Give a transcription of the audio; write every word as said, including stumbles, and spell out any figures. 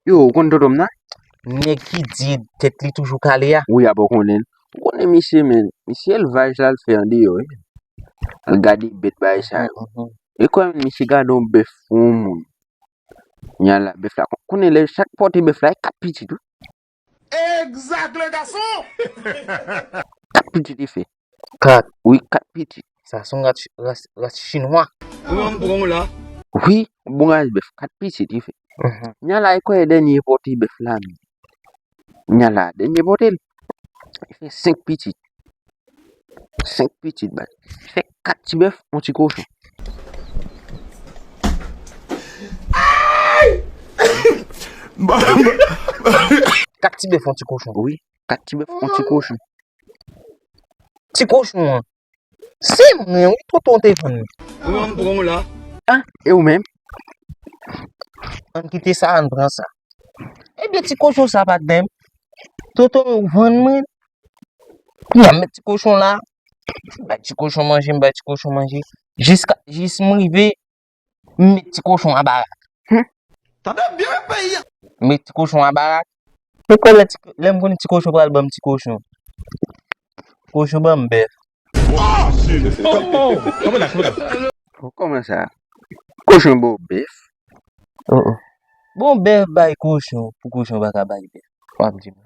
Yo, ou konn tonton m nan? Nèg ki di tèt li toujou kale a. Wi, a bon konnen l. Ou konnen misye, men. Misye elvaj la l fè andeyò, wi. Al gade bèt bagay sa yo. Mhm. E kwè m, misye gade yon bèf pou yon moun. Nya la, bèf la. Konnen lè chak pòte bèf la, e kat pitit, wi. Exact, le garçon! Kat pitit li fè. Kat. Wi, kat pitit. Sa se yon ras, ras, ras chinwa. Ou menm pran la. Wi, bon ras bèf, kat pitit li fè. Mhm. Nya la, e kwè dènye pòte bèf la, men. Nya la, dènye pòte l. Li fè senk pitit. Senk pitit, bay. Fè kat ti bèf, yon ti kochon. Kat ti bèf, yon ti kochon. Wi, kat ti bèf, yon ti kochon. Ti kochon an. Se mwen, wi, tonton te vann li. Ou menm pran la. Ah, e ou menm? Ann kite sa, ann pran sa. Ebyen, ti kochon sa pa t menm. Tonton vann mwen. Kounye a m met ti kochon la. M bay ti kochon manje, m bay ti kochon manje. Jiska, jis m rive, m met ti kochon a barak. Hmm. Tande byen peyi a. M met ti kochon a barak. E kwè lè ti, lè m konn ti kochon pral ban m ti kochon. Kochon ban m bèf. Oh, shit. Oh, oh. Kòman sa? Kòman sa? Kochon ba w bèf? Oh, oh. Bon, bèf bay kochon, pou kochon pa ka bay bèf. W ap di m.